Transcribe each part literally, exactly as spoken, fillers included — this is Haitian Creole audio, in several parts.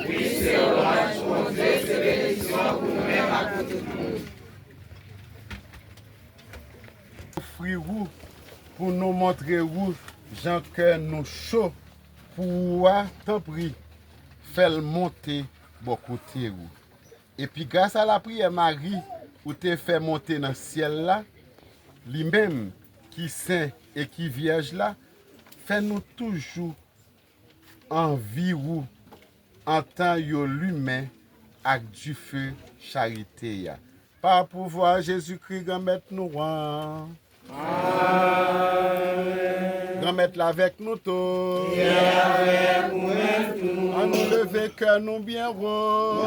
Wi, se lwanj Bondye, se benediksyon pou nou menm ak pou tout moun. Ofri ou pou nou montre ou jan kè nou cho pou ou a, tanpri, fè l monte bò kote ou. Epi gras a lapriyè Mari ou te fè monte nan syèl la, li menm ki sen e ki vyèj la, fè nou toujou anvi ou antan yo limen ak dife charite a. Pa pouvwa Jezikri, Granmèt nou an. Amèn. Granmèt la avèk nou tout. Li avèk ou menm tou. Ann nou leve kè nou byen wo.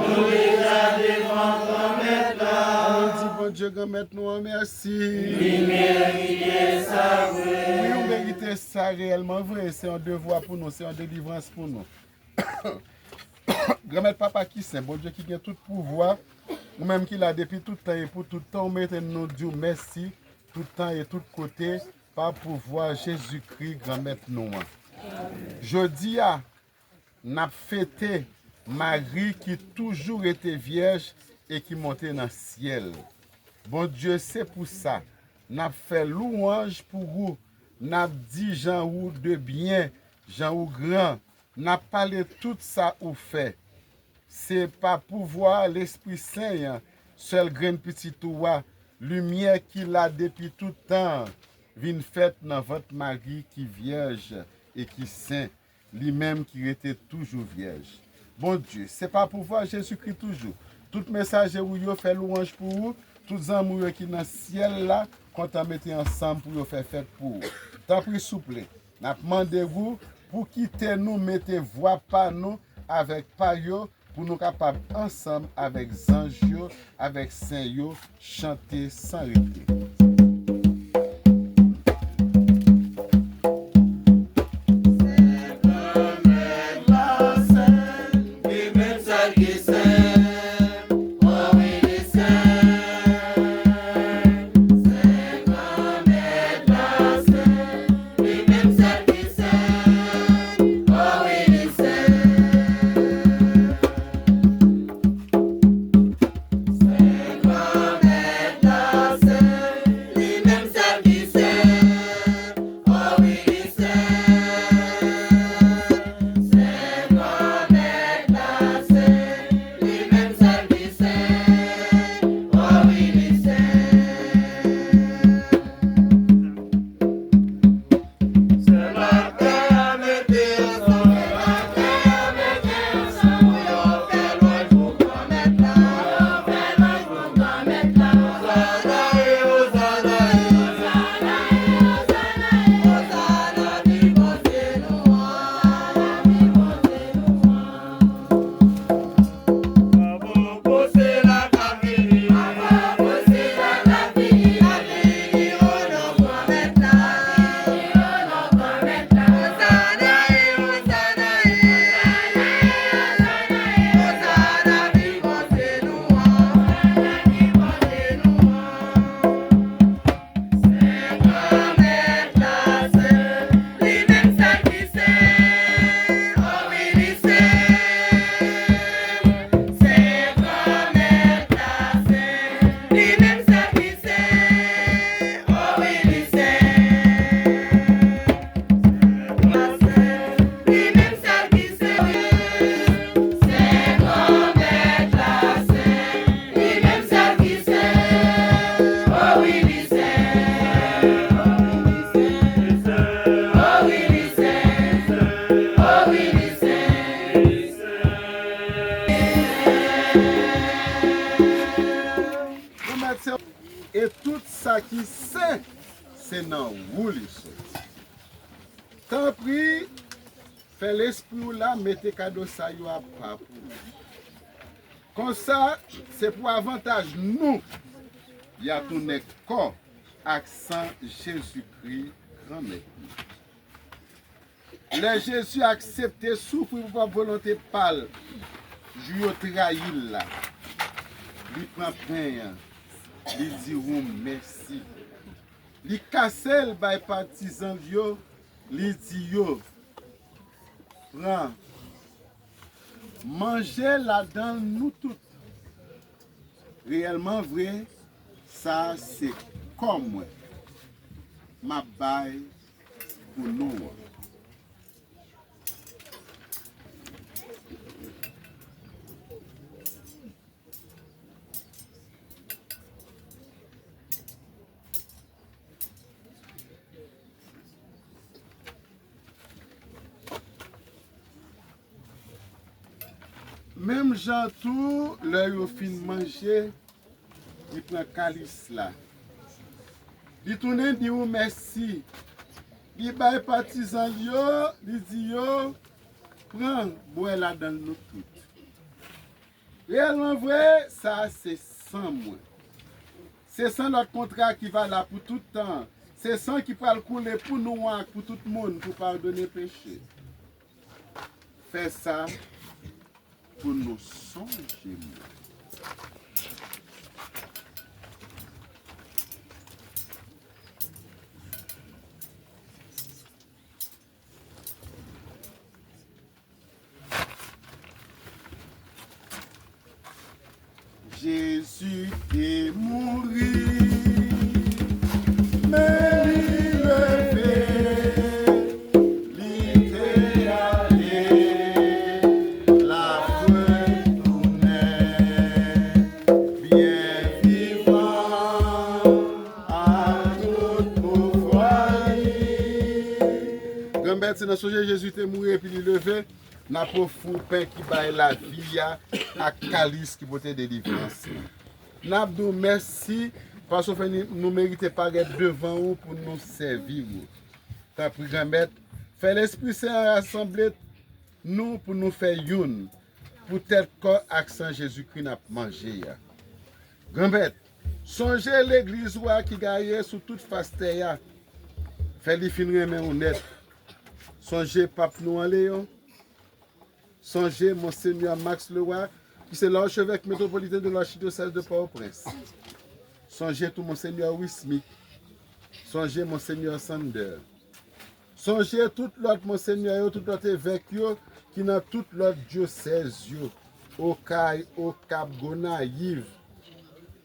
Nou deja devan Granmèt la. Ann di Bondye Granmèt nou an mèsi. Li merite sa vre. Wi, ou merite sa reyèlman vre. Se yon devwa pou nou, se yon delivrans pou nou. Granmèt Papa ki sen, Bondye ki gen tout pouvwa, ou menm ki la depi tout tan e pou tout tan, ou merite nou di w mèsi tout tan e tout kote, pa pouvwa Jezikri, Granmèt nou an. Jodi a, n ap fete Mari ki toujou rete vyèj e ki monte nan syèl. Bondye, se pou sa, n ap fè louwanj pou ou, n ap di jan ou de byen, jan ou gran, n ap pale tout sa ou fè. Se pa pouvwa Lespri Sen an, sèl grenn Pitit ou a, limyè ki la depi tout tan an, vin fèt nan vant Mari ki vyèj e ki sen, li menm ki rete toujou vyèj. Bondye, se pa pouvwa Jezikri toujou. Tout mesaje ou yo fè louwanj pou ou, tout zanmi w yo ki nan syèl la kontan mete ansanm pou yo fè fèt pou ou. Tanpri, souple, n ap mande ou pou kite nou mete vwa pa nou avèk pa yo, pou nou kapab ansanm avèk zanj yo, avèk sen yo, chante san rete. ki sen, se nan ou li soti. Tanpri, fè lespri w la mete kado sa yo apa pou ou. Konsa, se pou avantaj nou, y a tounen kò ak san Jezikri, Granmèt nou. Lè Jezi aksepte soufri pou pwòp volonte pa l, jou yo trayi l la, li pran pen an, li di ou mèsi. Li kase l bay patizan l yo, li di yo, pran, manje ladan l nou tout. Reyèlman vre, sa a se kò mwen m ap bay pou nou an. Menm jan tou, lè yo fin manje, li pran kalis la. Li tounen di ou mèsi. Li bay patizan l yo, li di yo, pran, bwè ladan l nou tout. Reyèlman vre, sa a se san mwen. Se san lòt kontra ki valab pou tout tan. Se san ki pral koule pou nou an ak pou tout moun pou padone peche. Fè sa pou nou sonje mwen. Jezi te mouri, men li leve, li te ale, l ap retounen byen vivan ak tout pouvwa li. Granmèt, se nan sonje Jezi te mouri epi li leve, n ap ofri w pen ki bay lavi a ak kalis ki pote delivrans la. N ap di w mèsi paske w fè ni-, nou merite parèt devan ou pou nou sèvi ou. Tanpri, Granmèt, fè Lespri Sen an rasanble nou pou nou fè youn, pou tèt, kò ak san Jezikri n ap manje a. Granmèt, sonje legliz ou a ki gaye sou tout fas tè a. Fè li fin renmen ou nèt. Sonje pap nou an Leyon. Sonje Monsenyè Max Leroy, ki se l'archevêque métropolitain de l'archidiocèse de Port-au-Prince. Sonje tou Monsenyè Wismic. Sonje Monsenyè Sander. Sonje tout lòt monsenyè yo, tout lòt evèk yo ki nan tout lòt dyosèz yo, Okay, Okap, Gonayiv,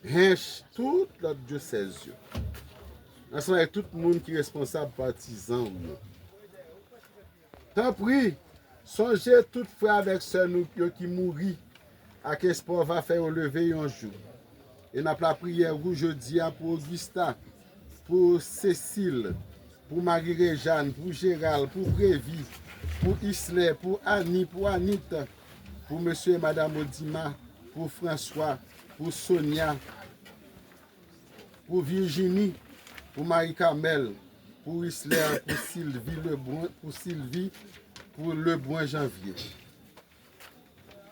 Hench, tout lòt dyosèz yo. Ansanm avèk tout moun ki responsab patizan w yo. Tanpri, sonje tout frè avèk sè nou yo ki mouri ak espwa w va fè yo leve yon jou. E n ap lapriyè ou jodi a pou Ogista, pou Sesil, pou Mari Rejàn, pou Jeral, pou Previ, pou Islè, pou Ani, pou Anit, pou mesye e madanm Odima, pou Franswa, pou Sonya, pou Virjini, pou Mari Kamèl, pou Islè, pou Silvi Lebran, pou Silvi, pou Lebran Janvye.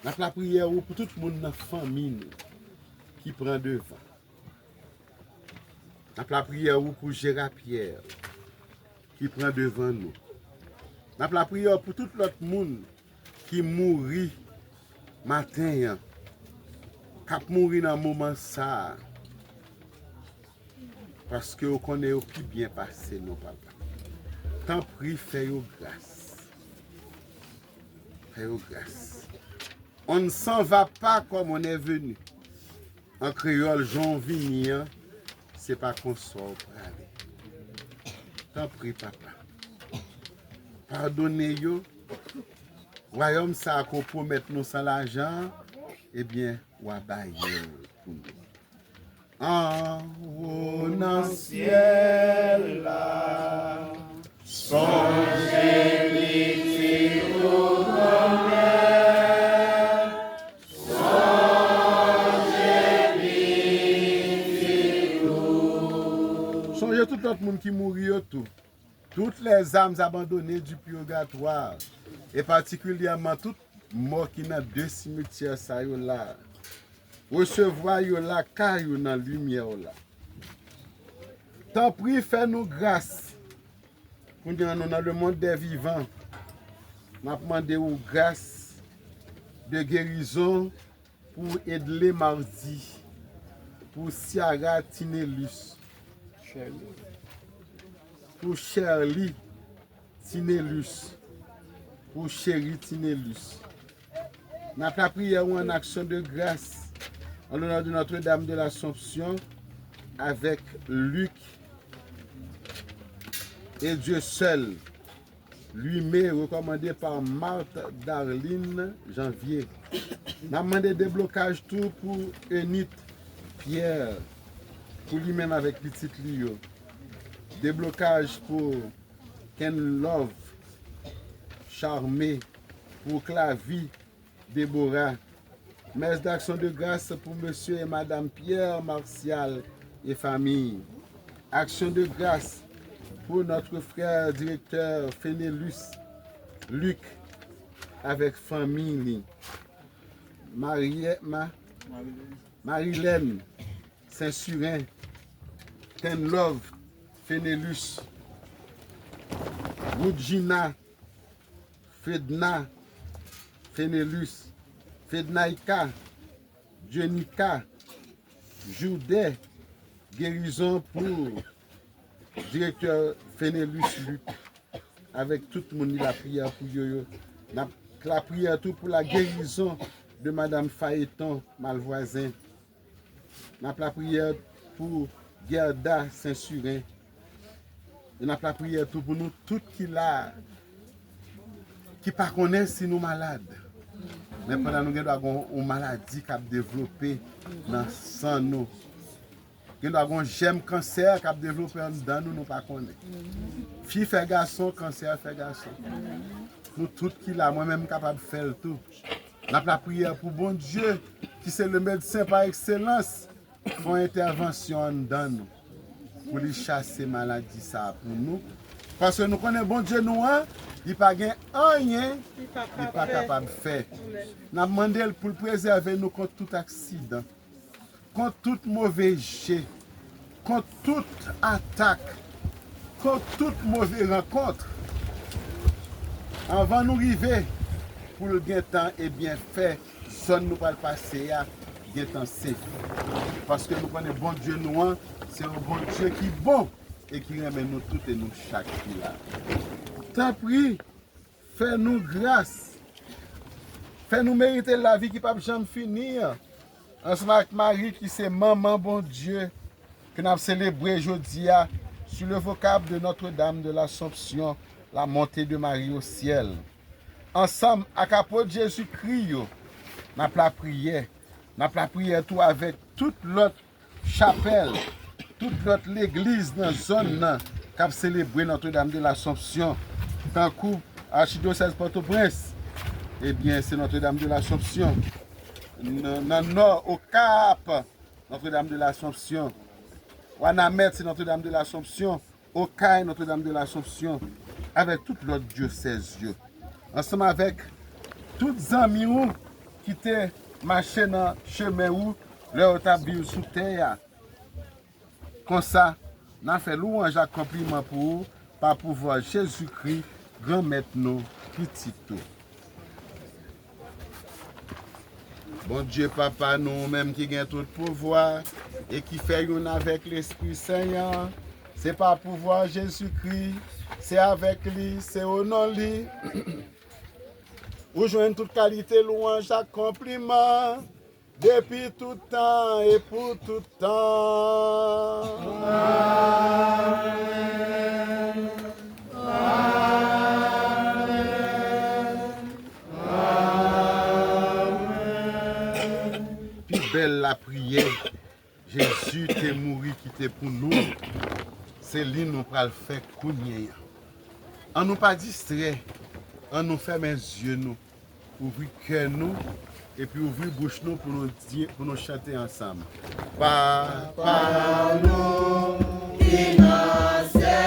N ap lapriyè ou pou tout moun nan fanmi nou ki pran devan. N ap lapriyè ou pou Jera Pyè ki pran devan nou. N ap lapriyè ou pou tout lòt moun ki mouri maten an, k ap mouri nan moman sa a, paske ou konnen yo pi byen pase nou, Papa. Tanpri, fè yo gras. Fè yo gras. On ne s'en va pas comme on est venu. An kreyòl, jan w vini an, se pa konsa w prale. Tanpri, Papa, padone yo. Wayòm sa a ke w pwomèt nou san lajan an, ebyen, w a bay yo l pou nou. Anwo nan syèl la, sonje pitit ou, Granmèt, sonje pitit ou. ki mouri yo tou, toutes les âmes abandonnées du purgatoire, e patikilyèman tout mò ki nan de simityè sa yo la, resevwa yo lakay ou nan limyè w la. Tanpri, fè nou gras. Kounye a, nou nan le monde des vivants. N ap mande ou gras de gerizon pou Edley Mardi, pou Ciara Tinelus, pou Sherly Tinelus, pou Cheri Tinelus. N ap lapriyè ou an aksyon de gras, en l'honneur de Notre-Dame de l'Assomption, avec Luc et Dieu seul, Luimé, recommandé par Marthe Darline Janvier. N ap mande deblokaj tou pou Enith Pierre, pou li menm avèk pitit li yo. Deblokaj pou Ken Love Charmé, pou Clavy Deborah. Mès d'action de grâce pour monsieur et madame Pierre Martial et famille. Action de grâce pour notre frère directeur Fenelus Luc avec famille. Marie, Ma, Marilène Saint-Surin, Ten Love Fenelus, Woodjina Fedna Fenelus, Fednaïka, Jenica, Joudè, gerizon pou direktè Fenelus Luc, avèk tout moun li lapriyè pou yo yo. N ap lapriyè tou pou la guérison de madame Fayeton Malvoisin. N ap lapriyè pou Gerda Sensiren. E n ap lapriyè tou pou nou tout ki la, ki pa konnen si nou malad. Men pandan nou gen dwa gen yon maladi k ap devlope nan san nou. Gen dwa gen yon jèm kansè k ap devlope anndan nou, nou pa konnen. Fi fè gason, kansè fè gason. Nou tout ki la, mwen menm m kapab fè l tou. N ap lapriyè pou Bondye, ki se le medsen pa ekselans, fè yon entèvansyon anndan nou, pou li chase maladi sa a pou nou. Paske nou konnen Bondye nou an, li pa gen anyen li pa kapab fè. N ap mande l pou l prezève nou kont tout aksidan, kont tout move je, kont tout atak, kont tout move rankont. Anvan nou rive, pou l gentan, ebyen, fè zòn nou pral pase a gentan sef. Paske nou konnen Bondye nou an, se yon Bondye ki bon e ki renmen nou tout e nou chak ki la. Tanpri, fè nou gras. Fè nou merite lavi ki p ap janm fini an, ansanm ak Mari ki se manman Bondye, ke n ap selebre jodi a sou le vocable de Notre-Dame de l'Assomption, la montée de Marie au ciel. Ansanm ak apot Jezikri yo, n ap lapriyè. N ap lapriyè tou avèk tout lòt chapèl, tout lòt legliz nan zòn nan k ap selebre Notre-Dame de l'Assomption, tankou Achidyosèz Pòtoprens, ebyen, se Notre-Dame de l'Assomption. Nan, nan Nò, Okap, Notre-Dame de l'Assomption. Wanament, se Notre-Dame de l'Assomption. Okay, Notre-Dame de l'Assomption, avèk tout lòt dyosèz yo, ansanm avèk tout zanmi ou ki te mache nan chemen ou lè yo t ap viv sou tè a. Konsa, n a fè lwanj ak konpliman pou ou pa pouvwa Jezikri, Granmèt nou, Pitit ou. Bondye Papa nou, ou menm ki gen tout pouvwa e ki fè youn avèk Lespri Sen an, se pa pouvwa Jezikri, se avèk li, se o non li. Ou jwenn tout kalite lwanj ak konpliman, depi tout tan e pou tout tan. Amèn. Amèn. Pi bèl lapriyè Jezi te mouri kite pou nou, se li nou pral fè kounye a. An nou pa distrè, an nou fèmen zye nou, ouvri kè nou, epi ouvri bouch nou pou nou di, pou nou chante ansanm. Papa nou ki nan syèl,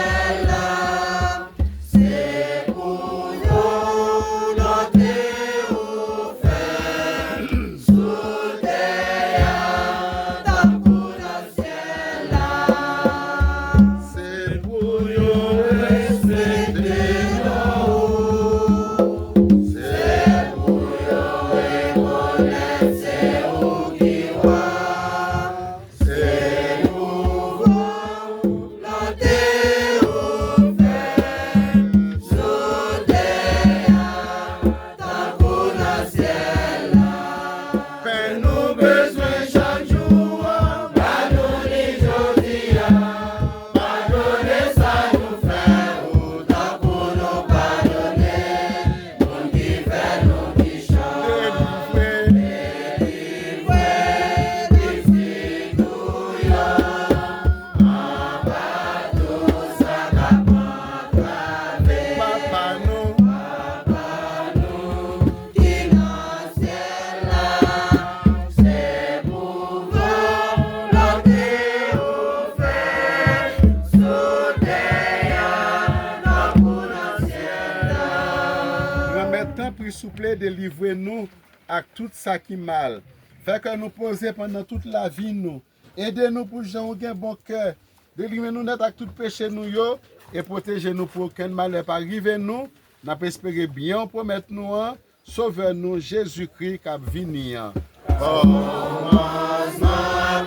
Delivre nou ak tout sa ki mal. Fè kè nou poze pandan tout lavi nou. Ede nou pou jan ou gen bon kè. Delivre nou nèt ak tout peche nou yo e pwoteje nou pou okenn malè pa rive nou. N ap espere byen w pwomèt nou an, Sovè nou, Jezikri k ap vini an. Kòmansman,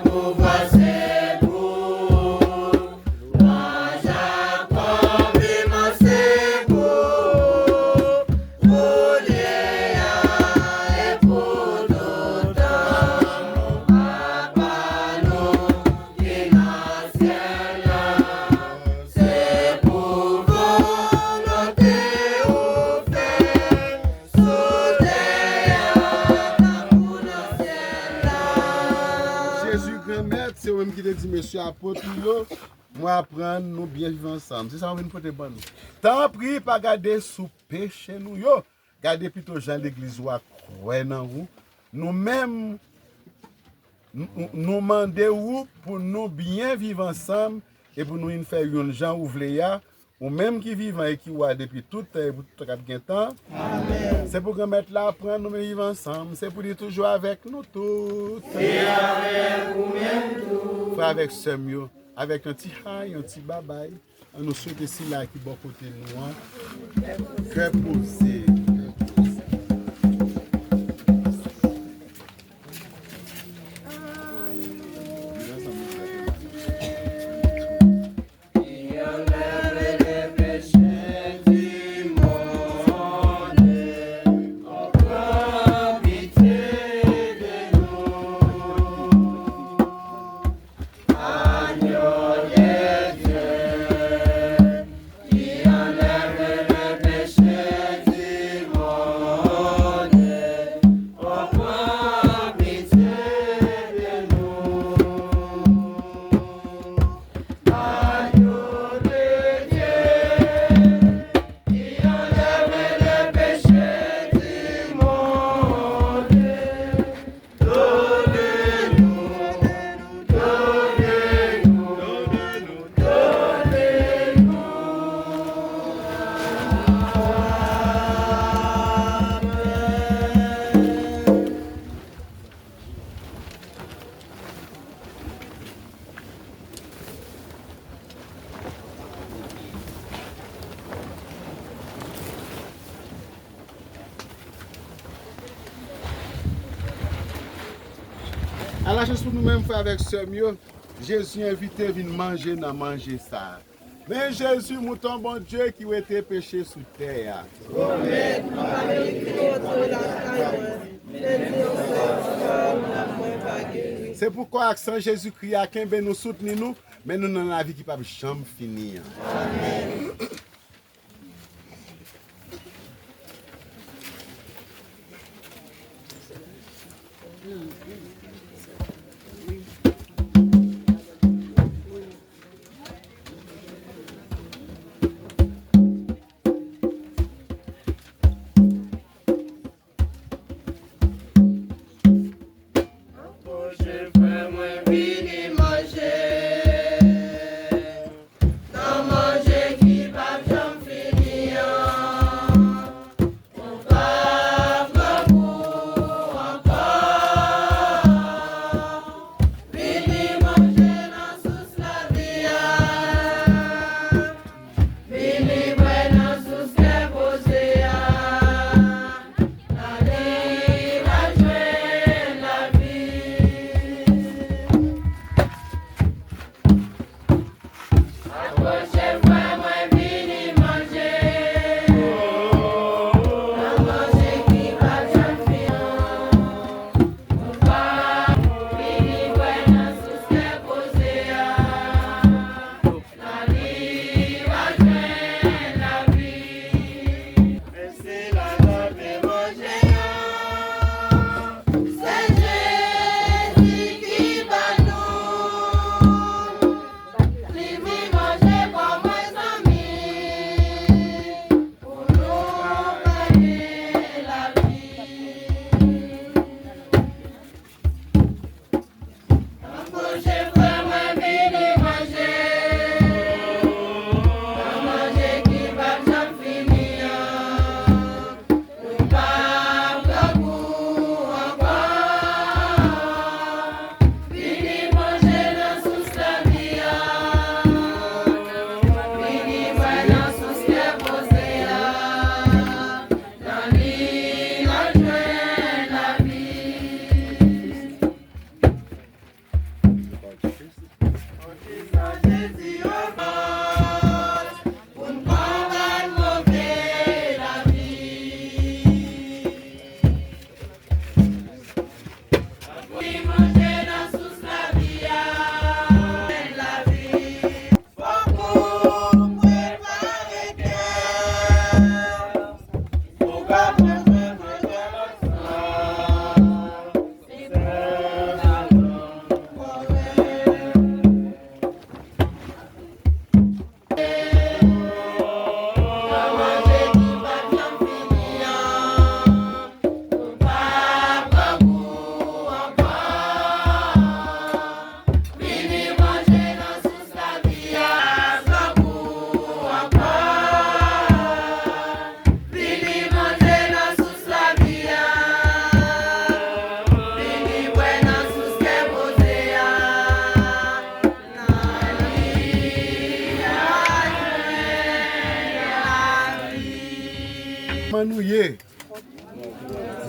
pouvwa se pou ou, nan Jakòb, kòmansman se pou ou, kounye a e pou tout tan, Papa nou ki nan syèl la, se pou volonte ou fèt sou tè a tankou nan syèl la. Jezi, Granmèt, se ou menm ki te di mesye apot ou yo, mwen aprann nou byen viv ansanm. Se sa mwen vin pote ban nou. Tanpri, pa gade sou peche nou yo. Gade pito jan legliz ou a kwè nan ou. Nou menm, n-, n-, nou mande ou pou nou byen viv ansanm e pou nou vin fè youn jan ou vle a, ou menm ki vivan e ki wa depi tout tan e pou tout tan k ap gen tan. Amèn. Se pou Granmèt la aprann nou byen viv ansanm. Se pou li toujou avèk nou tout. E avèk ou menm tou. Frè avèk sè m yo, avèk yon ti hay, yon ti babay. An nou swete sila ki bò kote nou an kè poze. Agneau de Dieu, qui enlève le péché du monde, oh, prends pitié de nous. Agneau de Dieu, qui enlève le péché du monde, Alachans pou nou menm, frè avèk sè m yo, Jezi envite vin manje nan manje sa a. Men Jezi, mouton Bondye ki wete peche sou tè a. Granmèt, m pa merite w antre lakay mwen, men di yon sèl pawòl, nanm mwen va geri. Se pou kò ak san Jezikri a kenbe nou, soutni nou, men nou nan lavi ki p ap janm fini an. Amèn. Pwoche frè mwen vini manje nan manje ki p ap janm fini an. Ou p ap grangou ankò.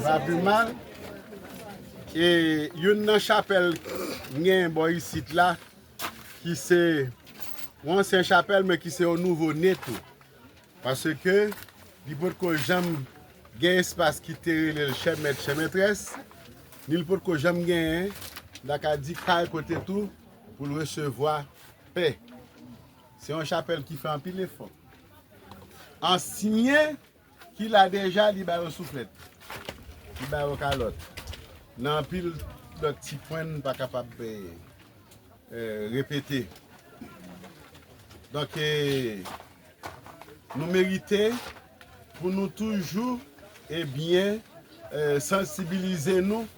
Pa pi mal. E youn nan chapèl m genyen bò isit la, ki se yon ansyen chapèl, men ki se yon nouvo ne tou. Paske li potko janm gen espas ki te rele l chè mèt, chè mètrès, ni l potko janm genyen, m ta ka di, kay kote tou pou l resevwa pè. Se yon chapèl ki fè anpil efò. Ansyen ki la deja, li ba yo souflèt, li ba yo kalòt. Nan anpil lòt ti pwen, n pa kapab, eh, eh, repete. Donk, eh, nou merite pou nou toujou, ebyen, eh, sansibilize nou,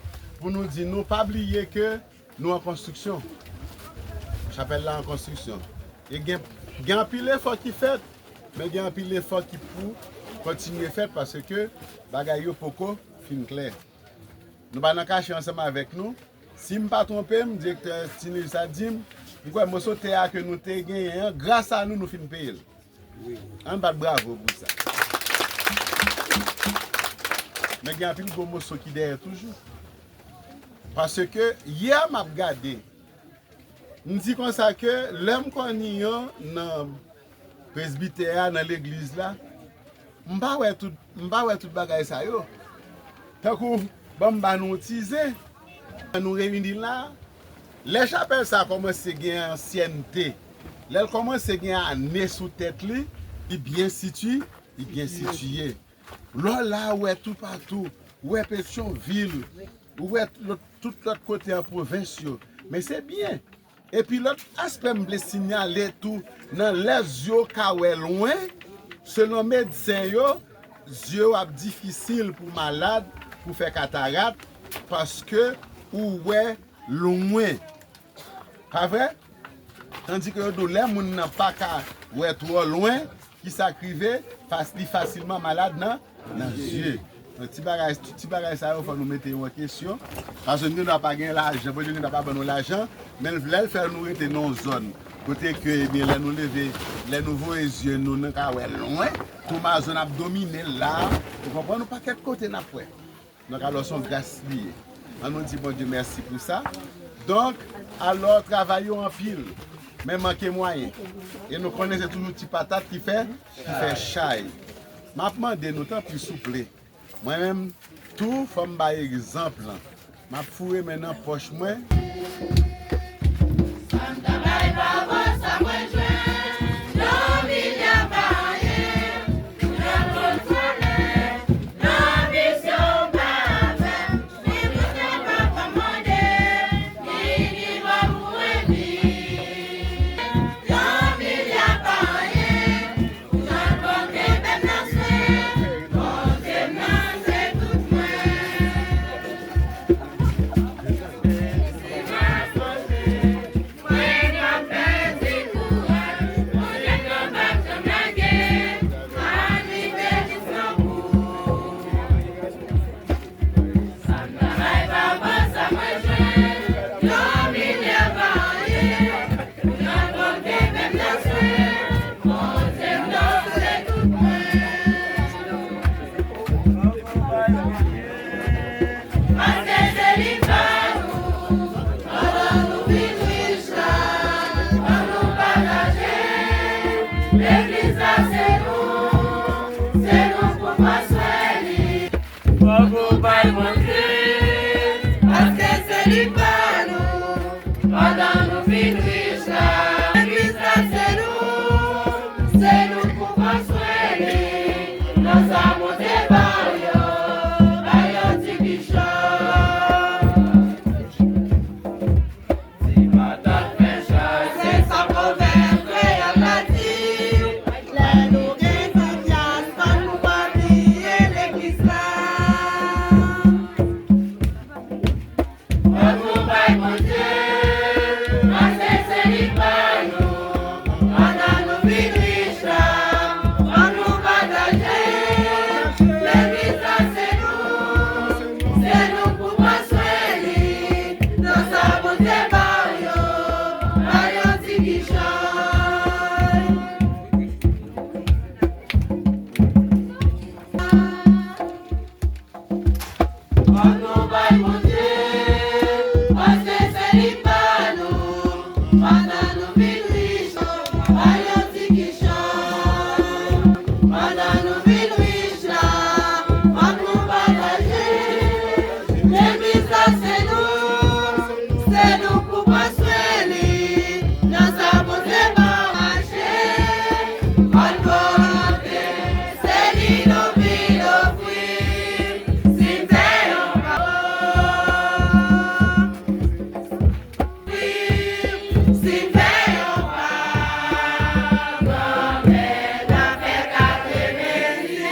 pou nou di nou pa bliye ke nou an konstriksyon. Chapèl la an konstriksyon. E gen, gen anpil efò ki fèt, men gen anpil efò ki pou kontinye fèt paske bagay yo poko fin klè. Nou pa nan kache ansanm avèk nou. Si m pa twonpe m, direktè Tinil sa di m, m kwè moso tè a ke nou te genyen an, gras a nou, nou fin peye l. Ann bat bravo pou sa. Men gen anpil gwo moso ki dèyè toujou. Paske yè m ap gade, m di konsa ke lè m konn yon nan presbitè a, nan legliz la, m pa wè tout, m pa wè tout bagay sa yo. Tankou, ban m ba nou yon ti zen, nou reyini la, lè chapèl sa a kòmanse gen ansyènte, lè l kòmanse gen ane sou tèt li, li byen siti-, li byen sitiye. Lè w la, ou wè toupatou, ou wè Petyonvil, ou wè lòt, tout lòt kote an pwovens yo. Men se byen. Epi lòt aspè m vle sinyale tou, nan lè zye w ka wè lwen, selon medsen yo, zye w ap difisil pou malad, pou fè katarat, paske ou wè lwen. Pa vre? Tandike yo di w lè moun nan pa ka wè twò lwen, kisa k rive? Fas-, li fasilman malad nan, nan zye. Donk, ti bagay, ti, ti bagay sa yo, fò nou mete yo an kesyon. Paske nou gen dwa pa gen lajan, Bondye gen dwa pa ban nou lajan, men lè l fè nou rete nan yon zòn kote ke, ebyen, lè nou leve, lè nou voye zye nou, nou ka wè lwen, tou mazon ap domine l la, ou konprann, yon pakèt kote n ap wè. Donk, alò, se yon gras li ye. Ann nou di Bondye mèsi pou sa. Donk, alò, travay yo anpil, men manke mwayen. E nou konnen se toujou ti patat ki fè, ki fè chay. M ap mande nou, tanpri, souple. Mwen menm tou, fò m bay egzanp lan. M ap foure men nan pòch mwen. Bravo bay Bondye, paske se li ba nou, pandan nou fin rich la. Legliz la se nou, se nou pou konstwi li. Nan sa Bondye ba w yo, bay yon ti kichòt. Ti patat fè chay. Se sa pwovèb kreyòl la di. Lè nou gen konfyans, fò nou pa bliye legliz la. Bondye, paske se li ba nou, pandan nou vin rich, ba yon ti kichan. Pandan nou vin rich la, fòk nou pataje. Legliz la se nou, se nou pou pran swen li. Nan sa Bondye ba w mache, bòn volonte, se li nou vin ofri. Si m te yon pawòl, si m te yon pa, granmè, n a fè katrevendizyèm.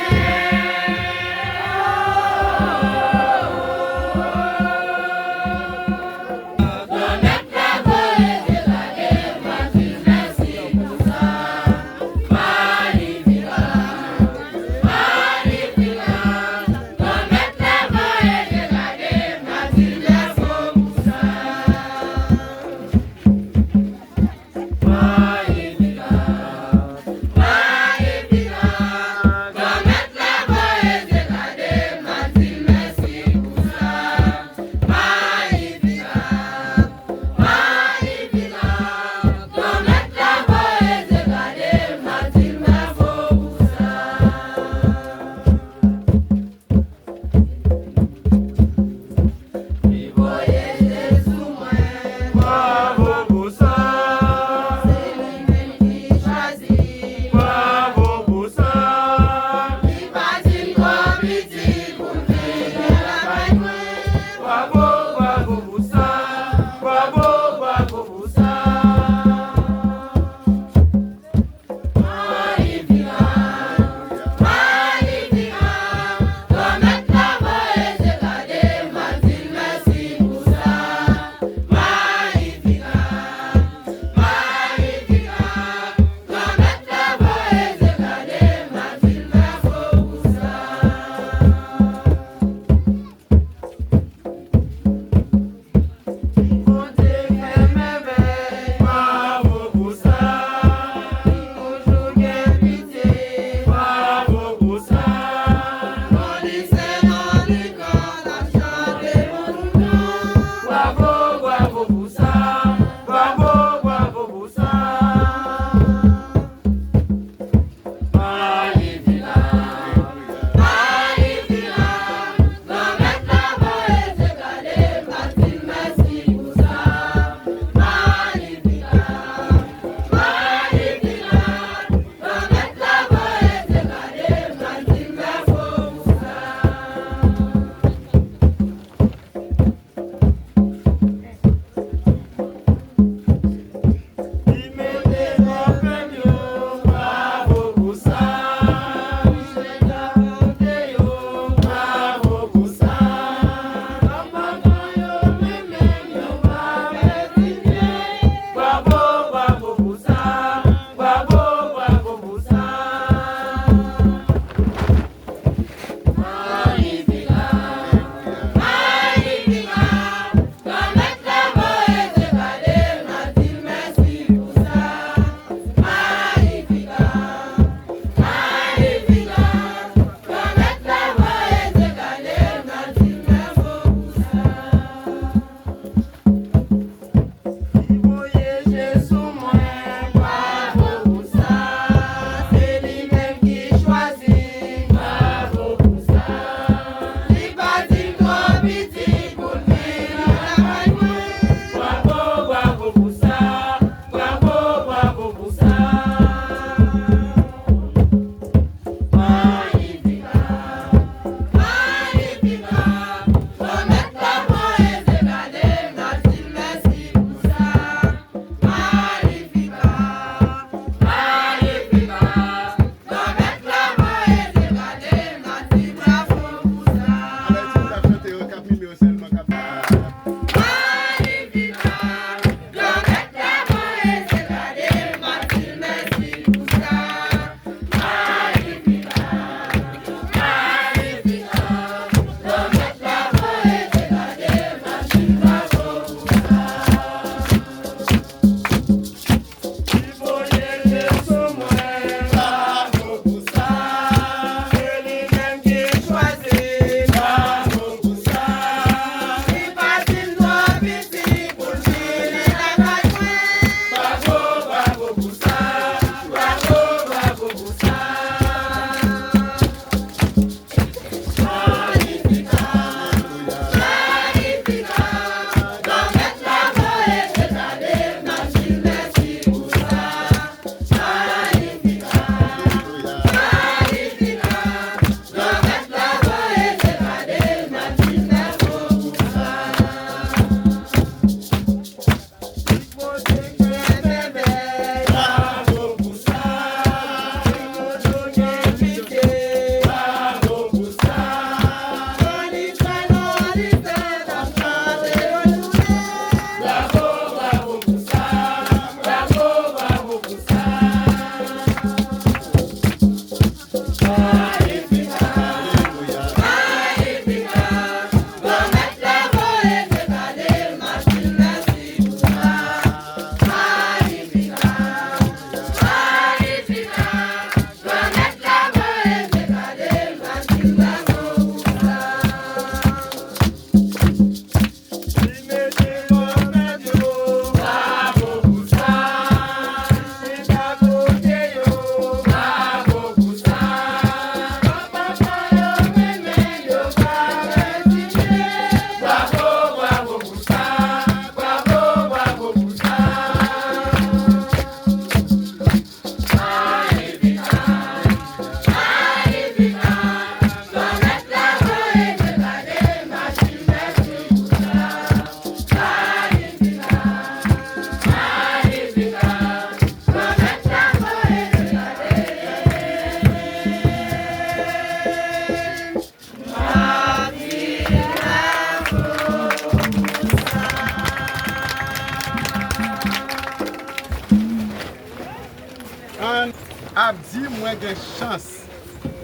Di mwen gen chans,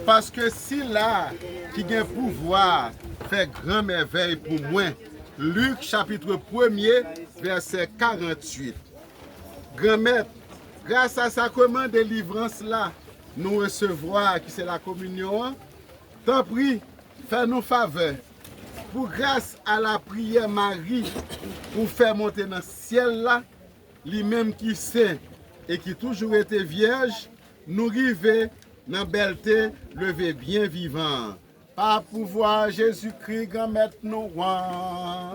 paske sila ki gen pouvwa fè gran mèvèy pou mwen. Lik chapit premye, vèsè karannwit. Granmèt, gras a sakreman delivrans la nou resevwa, ki se lakominyon an, tanpri, fè nou favè, pou gras a lapriyè Mari ou fè monte nan syèl la, li menm ki sen e ki toujou rete vyèj, nou rive nan bèlte leve byen vivan an. Pa pouvwa Jezikri, Granmèt nou an.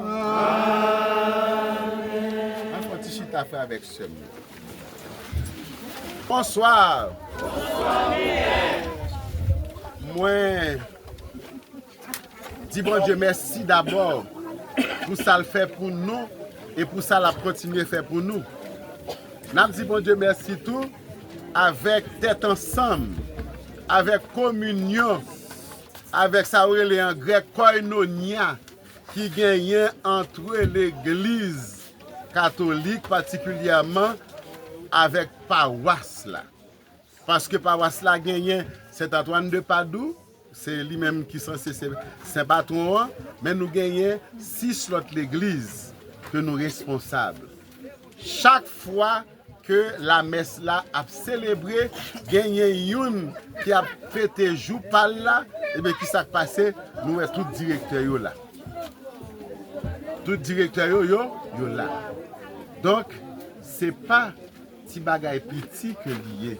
Ann fè yon ti chita frè avèk sè m. Bonswa. Mwen di Bondye mèsi dabò pou sa l fè pou nou e pou sa l ap kontinye fè pou nou. N ap di Bondye mèsi tou avèk tèt ansanm, avèk kominyon, avèk sa yo rele an grèk koinonia, ki genyen antre legliz katolik, patikilyèman avèk pawas la. Paske pawas la genyen Sent Antwàn de Padou, se li menm ki sanse se sen patwon an, men nou genyen sis lòt legliz ke nou responsab. Chak fwa ke lamès la ap selebre, genyen youn ki ap fete jou pa l la, ebyen, kisa k pase? Nou wè tout direktè yo la. Tout direktè yo, yo, yo la. Donk, se pa ti bagay piti ke li ye.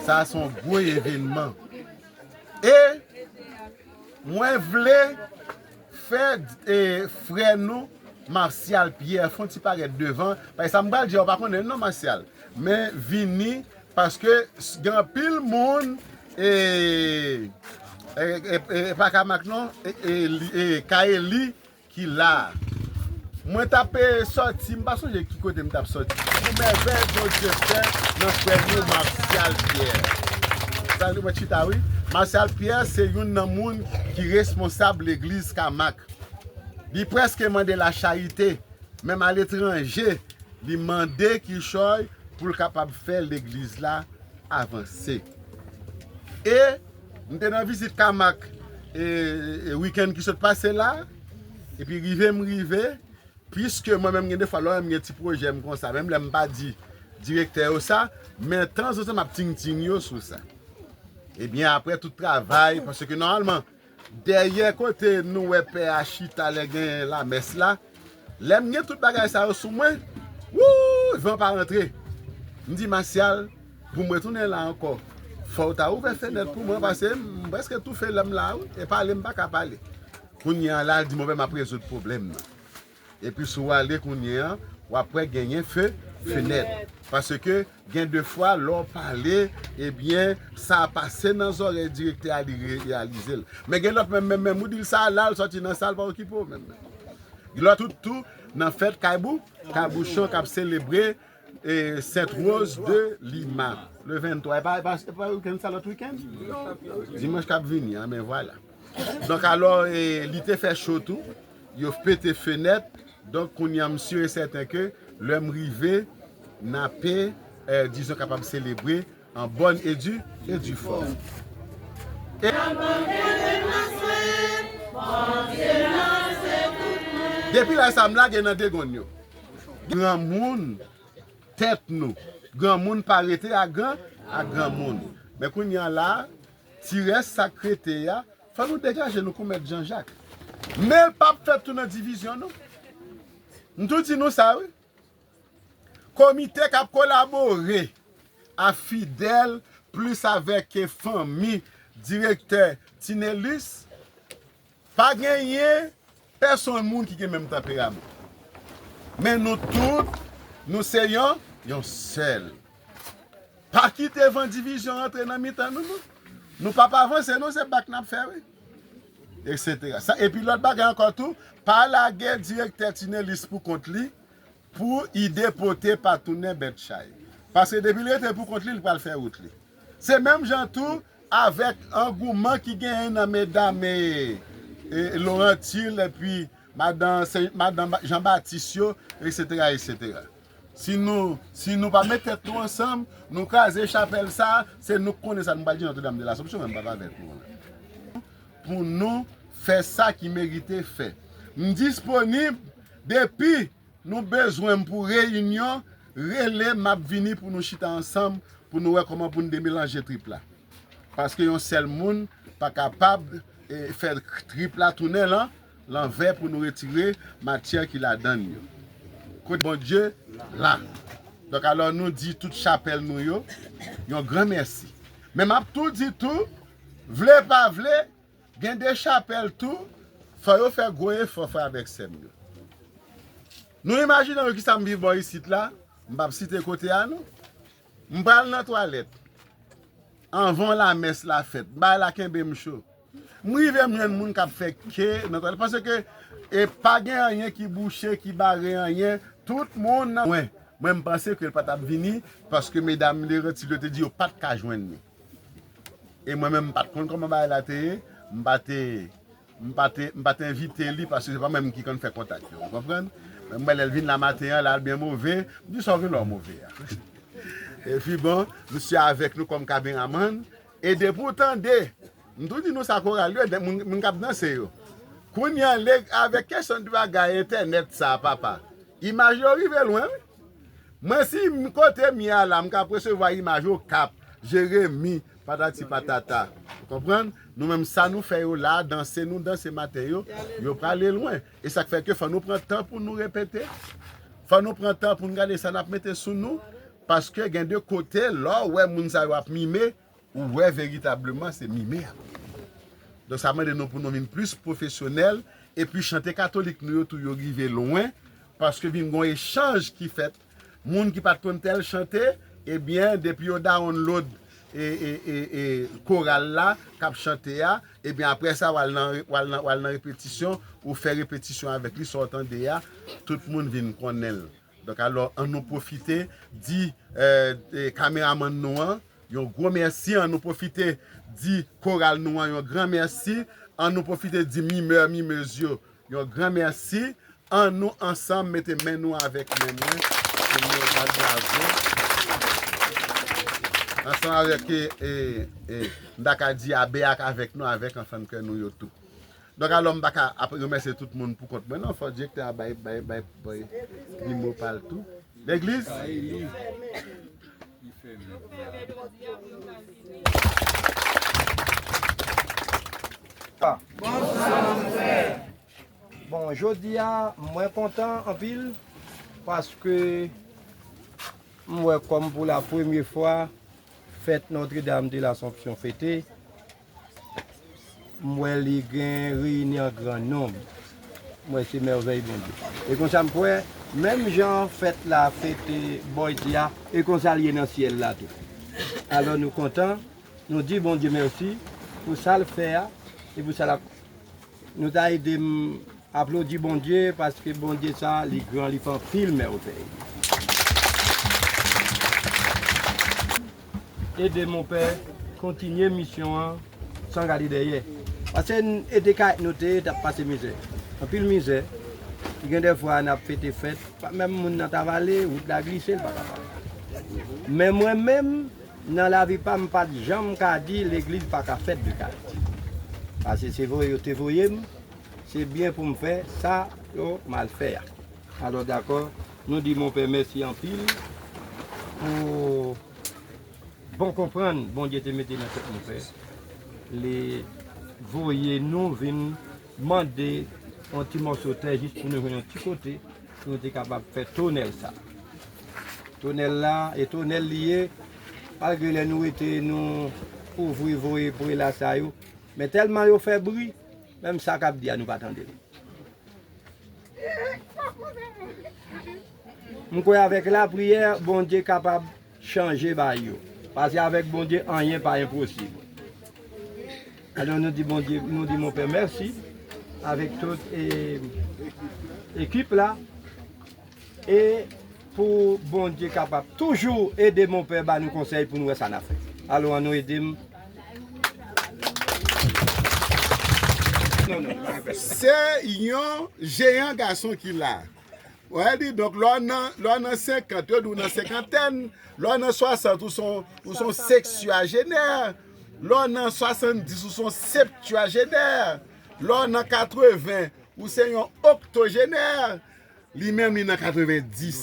Sa a se yon gwo evènman. E mwen vle fè, e, frè nou, Martial Pierre, fè yon ti parèt devan. Paske sa m pral di a, ou pa konnen l non, Martial. Men vini, paske s- gen anpil moun, e, e, e, e, pa Kamak non, e, e, li- e, Kaeli, ki la. Mwen t ap, e, sòti, m pa sonje ki kote m t ap sòti. Pou mèvèy Bondye fè nan frè nou Martial Pierre. Sa li mwen chita, wi. Martial Pierre se youn nan moun ki responsab legliz Kamak. Li prèske mande lachayite, menm aletranje, li mande kichòy pou l kapab fè legliz la avanse. E m te nan vizit Kamak, e, e, wikenn ki sot pase la, epi rive m rive, piske mwen menm gen defwa lè m gen ti pwojè m konsa, menm lè m pa di direktè yo sa, men tanzantan m ap tingting yo sou sa. Ebyen, apre tout travay, paske nòmalman, dèyè kote nou wè pè a chita lè gen lamès la, lè m gen tout bagay sa yo sou mwen, wouy, van pa rantre. M di, Masyal, pou m retounen la ankò, fò w ta ouvè fenèt pou mwen, paske m prèske toufe lè m la, wi, e pale m pa ka pale. Kounye a la, l di, monpè, m ap rezoud pwoblèm nan. Epi si w ale kounye a, w ap wè genyen fe, fenèt. Paske gen de fwa, lè w pale, ebyen, sa pase nan zòrèy direktè a, li re- reyalize l. Men gen lòt menm, menm, menm, ou di l sa, la, l sòti nan sa, l pa okipe w menm. Gen lòt ou tou, nan fèt Kaybou, Kabouchon k ap selebre, e, Sent Woz de Lima. Le venntwa, e pa, e pa, e pa wikenn sa, lòt wikenn? Dimanch k ap vini an, men vwala. Donk, alò, e, li te fè cho tou. Yo pete fenèt. Donk, kounye a, m si e sèten ke lè m rive, n ape, e, dizon, kapab selebre an bòn e di, e di fòm. E depi la, sa m lage nan degonn yo. Granmoun, tèt nou. Granmoun pa rete a gran, a granmoun. Men kounye a la, ti rès sa k rete a, fò nou degaje nou kou mèt Janjak. Men l p ap fèt tou nan divizyon, non. M tou di nou sa, wi. Komite k ap kolabore a Fidèl plis avèk fanmi direktè Tinelus, pa genyen pèsonn moun ki gen menm tanperaman. Men nou tout, nou se yon, yon sèl. Pa kite van divizyon rantre nan mitan nou, non. Nou p ap avanse, non, se bak n ap fè, wi. Etsetera. Sa, epi lòt bagay ankò tou, pa lage direktè Tinelus pou kont li, pou ide pote pa tounen bèt chay. Paske depi l rete pou kont li, li pral fè wout li. Se menm jan tou avèk angouman ki genyen nan medam, e, e, Laurentille epi madan, se, madan Ba- Jean Baptiste yo, etsetera, etsetera. Si nou, si nou pa met tèt nou ansanm, nou kraze chapèl sa, se nou k konnen sa nou pral di Notre-Dame de l'Assomption, men m p ap avèk nou la. Pou nou fè sa ki merite fè. M disponib depi nou bezwen m pou reyinyon, rele m, m ap vini pou nou chita ansanm, pou nou wè kòman pou n demelanje trip la. Paske yon sèl moun pa kapab, e, fè trip la tounen lan, lanvè pou nou retire matyè ki ladan l yo. Kote Bondye la. Donk, alò, nou di tout chapèl nou yo yon gran mèsi. Men m ap tou di tou, vle pa vle, gen de chapèl tou, fò yo fè gwo efò, frè avèk sè m yo. Nou imajine nou kisa m viv bò isit la, m p ap site kote a non. M pral nan twalèt. Anvan lamès la fèt, bagay la kenbe m cho. M rive m jwenn moun k ap fè ke nan twalèt. Paske e pa gen anyen ki bouche, ki bare anyen. Tout moun nan mwen. Mwen m panse ke l pa t ap vini, paske medam Laurentille yo te di yo pa t ka jwenn li. E mwen menm m pa t konn kòman bagay la te ye, m pa te, m pa te, m pa te envite li paske se pa mwen menm ki konn fè kontak yo, ou konprann? Men m wè lè l vin la maten an, la l byen move, m di sa w gen lè w move a. Epi bon, misye avèk nou kòm kameramann, e depi w tande, m tou di nou sa koral yo, moun, moun k ap danse yo. Kounye a, lè, avèk kesyon de bagay entènèt sa, papa, imaj yo rive lwen, wi. Mwen, si m kote m ye a la, m ka resevwa imaj Okap, Jeremi, patati patata. Ou konprann? Nou menm, sa nou fè yo la, danse nou danse maten yo, yo prale lwen. E sa k fè ke fò nou pran tan pou nou repete. Fò nou pran tan pou n gade sa n ap mete sou nou. Paske gen de kote, lè w wè moun sa yo ap mime, ou wè veritableman se mime a. Donk, sa mande nou pou nou vin plis pwofesyonèl, epi chante katolik nou yo tou yo rive lwen, paske vin gon echanj ki fèt. Moun ki pa t konn tèl chante, ebyen, depi yo download e, e, e, e, koral la k ap chante a, ebyen, apre sa, w al nan, w al nan, w al nan repetisyon, ou fè repetisyon avèk li, sa w tande a, tout moun vin konnen l. Donk, alò, ann nou pwofite di, eh, eh, kameramann nou an yon gwo mèsi. Ann nou pwofite di koral nou an yon gran mèsi. Ann nou pwofite di mimè, mimez yo yon gran mèsi. Ann nou ansanm mete men nou avèk men mwen pou nou bat bravo. Ansanm avèk, eh, eh, eh, m ta ka di Abè ak avèk nou, avèk ansanm kè nou yo tou. Donk, alò, m pa ka ap remèsye tout moun pou kont mwen, non. Fò direktè a bay, bay, bay, bay li mo pa l tou. Legliz? Bon, jodi a, mwen kontan anpil paske m wè kòm pou la premye fwa, fèt Notre-Dame de l'Assomption fete. M wè li gen reyini an gran nonb. M wè se mèvèy Bondye. E konsa m kwè, menm jan fèt la fete bò isi a, e konsa l ye nan syèl la tou. Alò nou kontan, nou di Bondye mèsi pou sa l fè a, e pou sa l ap, nou ta ede m aplodi Bondye, paske Bondye sa, li gran, li fè anpil mèvèy. Ede Monpè kontinye misyon an san gade dèyè. Paske n, e te kay nou te ye, t ap pase mizè. Anpil mizè. Gen de fwa n ap fete fèt, pa menm moun nan ta vale, wout la glise, l pa kapab. Men mwen menm, nan lavi pa m, m pa t janm ka di legliz pa ka fèt de kay. Paske se voye yo te voye m, se byen pou m fè sa yo m al fè a. Alò, dakò, nou di Monpè mèsi anpil pou bon konprann Bondye te mete nan tèt Monpè. Li voye nou vin mande yon ti mòso tè jis pou nou jwenn yon ti kote pou nou te kapab fè tonèl sa. Tonèl la, e tonèl li ye, malgre lè nou rete, nou ouvri voye prela sa yo, men tèlman yo fè bri, menm sa k ap di a, nou pa tande l. M kwè avèk lapriyè, Bondye kapab chanje bagay yo. Paske avèk Bondye, anyen pa enposib. Alò, nou di Bondye, nou di Monpè mèsi avèk tout, e, ekip la. E pou Bondye kapab toujou ede Monpè ba nou konsèy pou nou wè sa n a fè. Alò, ann nou ede m. Se yon jeyan gason ki la. Wè, di donk, lè w nan, lè w nan senkant, yo di w nan senkantèn, lè w nan swasant, ou se yon, ou se yon seksyajenè, lè w nan swasanndis, ou se yon septyajenè, lè w nan katreven, ou se yon oktojenè, li menm li nan katrevendis.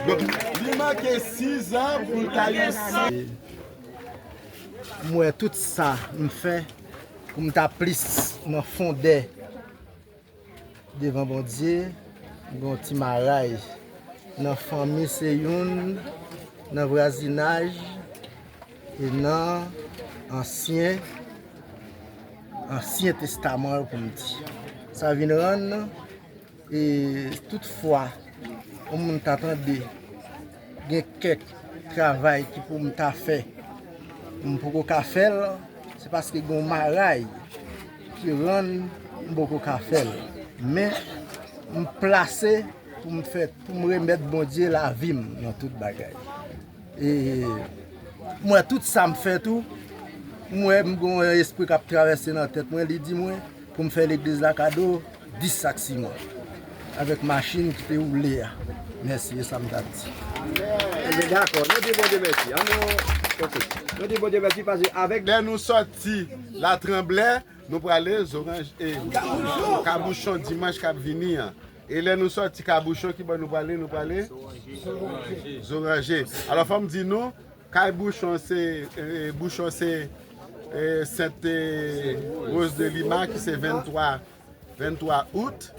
Donk, li manke sizan pou l ta yon san. M wè tout sa m fè pou m ta plis nan fondè devan Bondye, m gen yon ti maray. Nan fanmi se youn, nan vwazinaj, e nan ansyen, ansyen testaman yo pou m di. Sa vin rann, e toutfwa, yon moun ta tande gen kèk travay ki pou m ta fè, m poko ka fè l, se paske gen yon maray ki rann m poko ka fè l. Men, m plase pou m fè, pou m remèt Bondye lavi m nan tout bagay. E m wè tout sa m fè tou, m wè m gen yon espri k ap travèse nan tèt mwen, li di mwen pou m fè legliz la kado dis sak siman avèk machin ki te woule a. Mèsi, e sa m t ap di. Ebyen, dakò, nou di Bondye mèsi. An nou, ok. Nou di Bondye mèsi paske avèk lè nou sòti Latranblè, nou prale Zoranje, e, Kabouchon dimanch k ap vini an. E lè nou sòti Kabouchon, ki bò nou prale? Nou prale Zoranje. Alò, fò m di nou, kay Bouchon se, e, Bouchon se, e, Sent, e, Roz de Lima, ki se venntwa, venntwa out.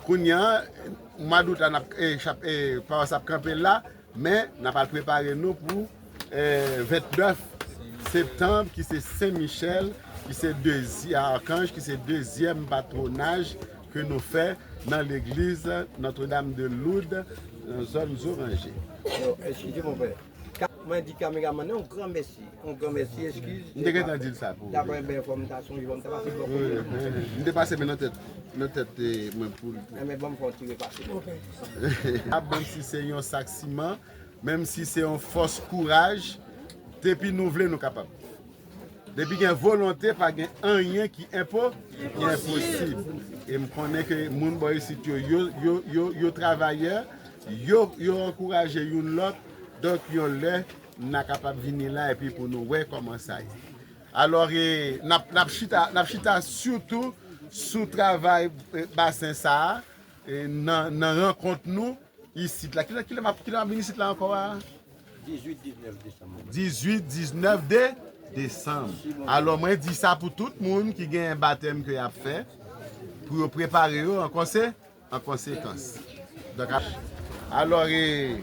Kounye a, mwa dout la, n ap, e, chap-, e, pawas ap kanpe la, men n ap al prepare nou pou, e, vennèf septanm, ki se Sen Michèl, ki se dezi-, Akanj, ki se dezyèm patwonaj ke nou fè nan legliz Notre Dame de Lourdes, nan zòn Zoranje. Yo, eskize, mon frè. Ka-, mwen di kameramann nan yon gran mèsi. Yon gran mèsi, eskiz. M te gentan di l sa pou ou. Daprè, ben, fò m ta sonje, fò m ta pase bò kote. Wi, wi. M te pase men nan tèt, nan tèt, e, mwen pou l. Enben, ban m fè yon ti repase. Ap ban m si se yon sak siman, menm si se yon fòs kouraj, depi nou vle, nou kapab. Depi gen volonte, pa gen anyen ki enpo-, ki enposib. E m konnen ke moun bò isit yo, yo, yo, yo, yo travayè, yo, yo ankouraje youn lòt. Donk, yon lè, n a kapab vini la epi pou nou wè kòman sa ye. Alò, e, n ap, n ap chita, n ap chita sitou sou travay, e, basen sa a, e, nan, nan rankont nou isit la. Kilè, kilè m ap, kilè m ap vin isit la ankò a? Dizuit, diznèf desanm. Dizuit, diznèf de desanm. Alò, mwen di sa pou tout moun ki gen batèm ke y ap fè, pou yo prepare yo an konse-, an konsekans. Donk, a-, alò, e,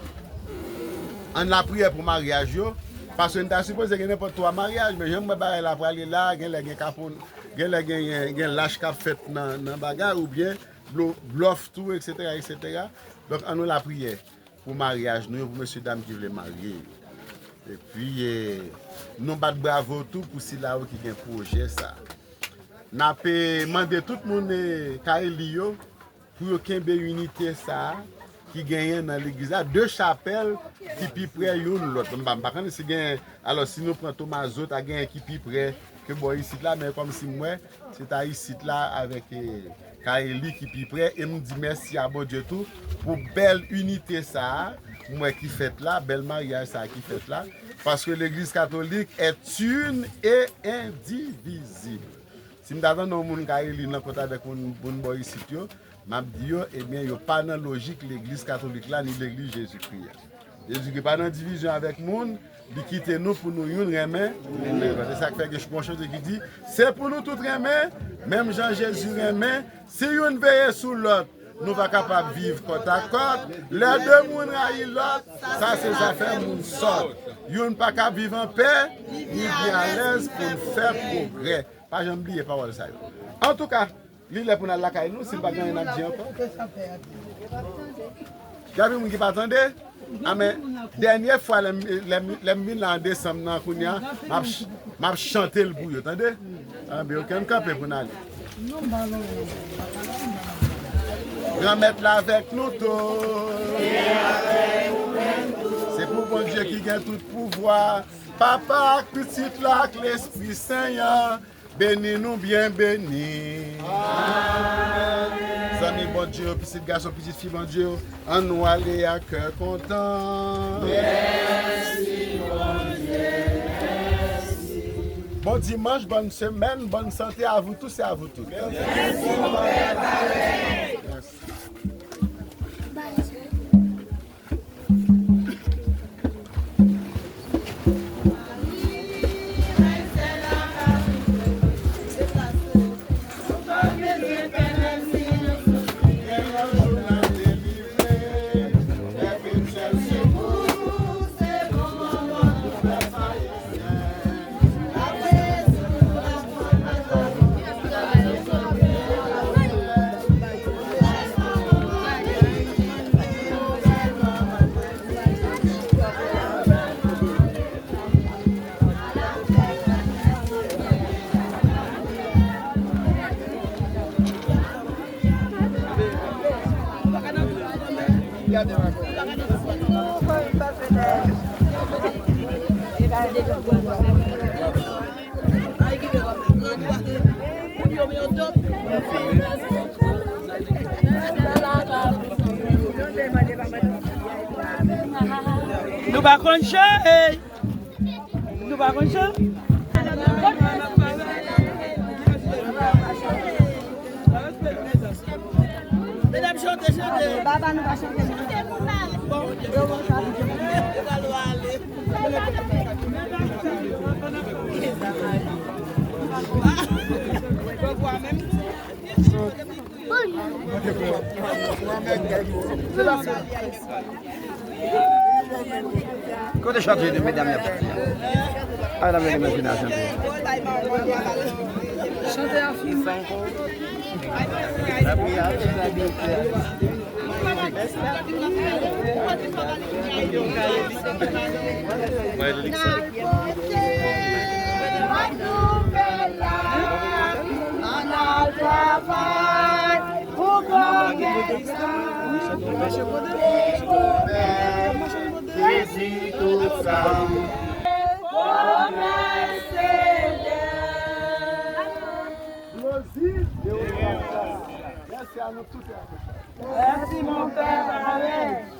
ann lapriyè pou maryaj yo, paske n ta sipoze gen nenpòt twa maryaj, men jan m wè bagay la prale la, gen lè gen kapon, gen lè gen, gen lach k ap fèt nan, nan bagay, oubyen blo-, blòf tou, etsetera, etsetera. Donk, ann nou lapriyè pou maryaj nou yo, pou mesye dam ki vle marye yo. Epi, e, nou bat bravo tou pou sila yo ki gen pwojè sa. N ap, e, mande tout moun, e, Kayeli yo, pou yo kenbe inite sa a ki genyen nan legliz la, de chapèl ki pi pre youn lòt. M pa, m pa konnen si gen, alò, si nou pran Tomazo, ta genyen ki pi pre ke bò isit la, men kòmsi m wè, se ta isit la avèk, e, Kayeli ki pi pre. E m di mèsi a Bondye tou pou bèl inite sa a, m wè ki fèt la, bèl maryaj sa a ki fèt la, paske legliz katolik est une et indivisible. Si m ta tande yon moun Kayeli nan kont avèk moun, moun bò isit yo, m ap di yo, ebyen, yo pa nan lojik legliz katolik la, ni legliz Jezikri a. Jezikri pa nan divizyon avèk moun, li kite nou pou nou youn renmen, renmen lòt. E sa k fè gen yon chante ki di, se pou nou tout renmen, menm jan Jezi renmen, si youn veye sou lòt, nou pa kapab viv kòtakòt, lè de moun rayi lòt, sa se zafè moun sòt. Youn pa ka viv anpè, ni byen alèz pou n fè pwogrè. Pa janm bliye pawòl sa yo. Antouka, li lè pou n al lakay nou, si n pa gen anyen n ap di ankò. Gen anpil moun ki pa tande. Amèn. Dènye fwa, lè m, lè m, lè m vin la an desanm nan, kounye a, m ap ch-, m ap chante l pou yo, tande? Anben, oke, n kanpe pou n ale. Granmèt la avèk nou tout. Se pou Bondye ki gen tout pouvwa. Papa ak Pitit la ak Lespri Sen an, beni nou byen beni. Amèn. Zanmi Bondye yo, pitit gason, pitit fi Bondye yo, ann nou ale ak kè kontan. Mèsi, Bondye, mèsi. Bon dimanch, bòn semèn, bòn sante à vous tous et à vous toutes. Mèsi, Bondye. Nou pa konn chante. Nou pa konn chante. Medam, chante, chante. Baba, nou pa chante. Bon, yo, bon, sa. Yo pral ale. Kote chante de medam y ap chante a? Ay, la bèl imajinasyon. Chante a fini. Mèsi, mon pè. Amèn.